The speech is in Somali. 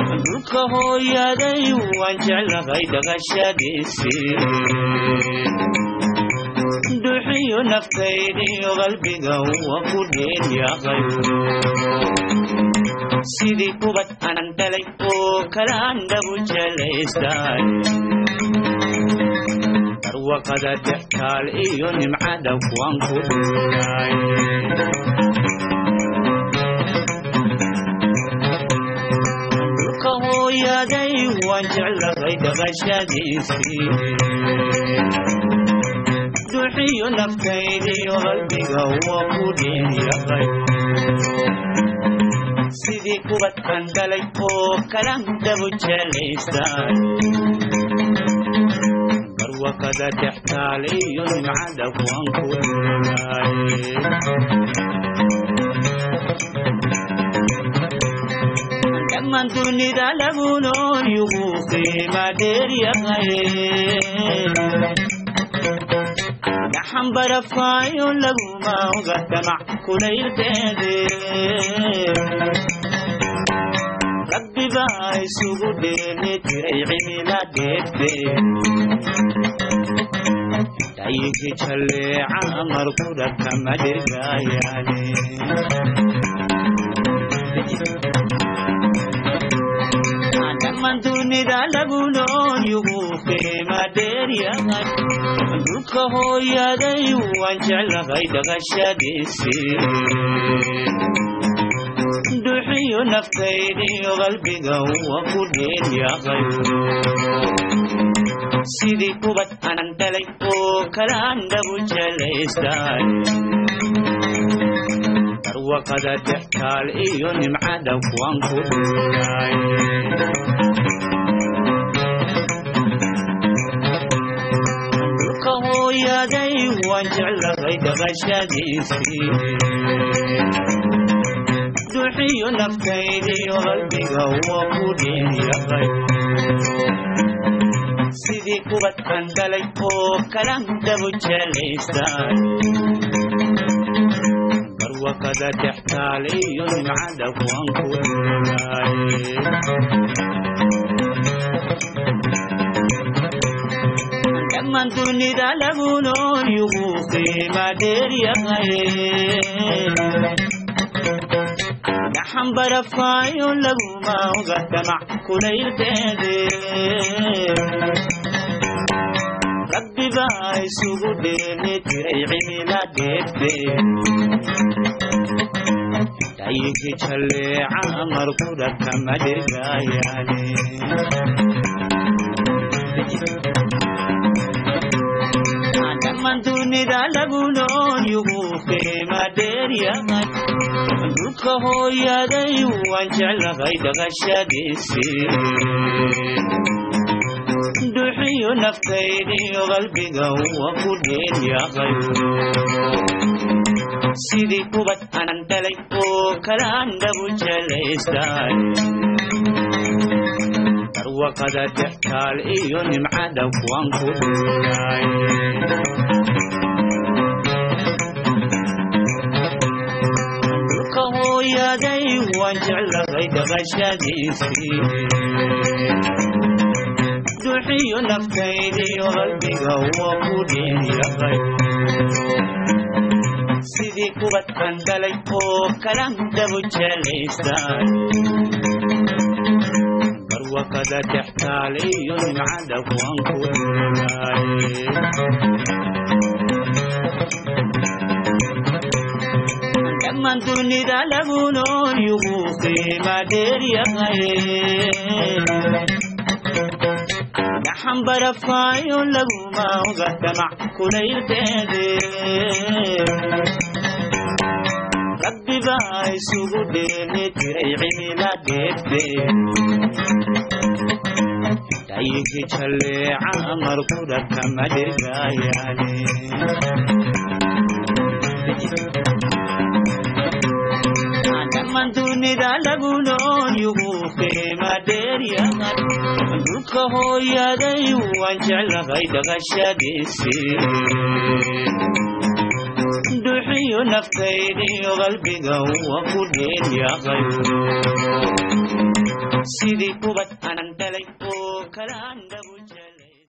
Dhulka hooyaday waan jeclahay dhaqashadiisii, duxiyo naftaydiyo qalbiga waa ku dheeryahay. Sidii kubad anan dhalay oo kalaan dhabu jelaystaan, barwaqada dextaal iyo nimcada kuwan ku dhuulay. Dhulka hooyaday waan jeclahay dhaqashadiisii, duxiyo naftaydiyo qalbiga waa ku dheeryahay. Sidii kubad aan dhalay oo kalan dhabu jelaystaan, barwaqada dextaal iyo nimcada kuwan ku dhuulay. Dhammaan dunida lagu nool yugu qiima dheeryahay, dhaxan barafaayo laguma oga damac kulaylkeede. Rabbi baa isugu dheeli tiray cimila dheegte, dayigi jalleeca markudha kama dhirgaayaane. Dhammaan dunida lagu nool yugu qiima dheeryahay. Dhulka hooyaday waan jeclahay dhaqashadiisii, duxiyo naftaydiyo qalbiga waa ku dheeryahay. Sidii kubad anan dhalay oo kalaan dhabu jelaystaan, barwaqada dextaal iyo nimcada kuwan ku dhuulay. Dhulka hooyaday waan jeclahay dhaqashadiisii, duxiyo naftaydiyo qalbiga waa ku dheeryahay. Sidii kubad aan dhalay oo kalan dhabu jelaystaan, barwaqada dextaal iyo nimcada kuwan ku dhuulay. Dhammaan dunida lagu nool yugu qiima dheeryahay, dhaxan barafaayo laguma oga damac kulaylkeede. Rabbi baa isugu dheeli tiray cimila dheegte, dayigi jalleeca markudha kama dhirgaayaane. Dhammaan dunida lagu nool yugu qiima dheeryahay. Dhulka hooyaday waan jeclahay dhaqashadiisii, duxiyo naftaydiyo qalbiga waa ku dheeryahay. Sidii kubad anan dhalay oo kalaan dhabu jelaystaan, barwaqada dextaal iyo nimcada kuwan ku dhuulay. Dhulka hooyaday waan jeclahay dhaqashadiisii, duxiyo naftaydiyo qalbiga waa ku dheeryahay. Sidii kubad aan dhalay oo kalan dhabu jelaystaan, barwaqada dextaal iyo nimcada kuwan ku dhuulay. Dhammaan dunida lagu nool yugu qiima dheeryahay, dhaxan barafaayo laguma oga damac kulaylkeede. Rabbi baa isugu dheeli tiray cimila dheegte, dayigi jalleeca markudha kama dhirgaayaane. Dhammaan dunida lagu nool yugu qiima dheeryahay. Dhulka hooyaday waan jeclahay dhaqashadiisii, duxiyo naftaydiyo qalbiga waa ku dheeryahay. Sidii ubad anan dhalay oo kala andhabu jel.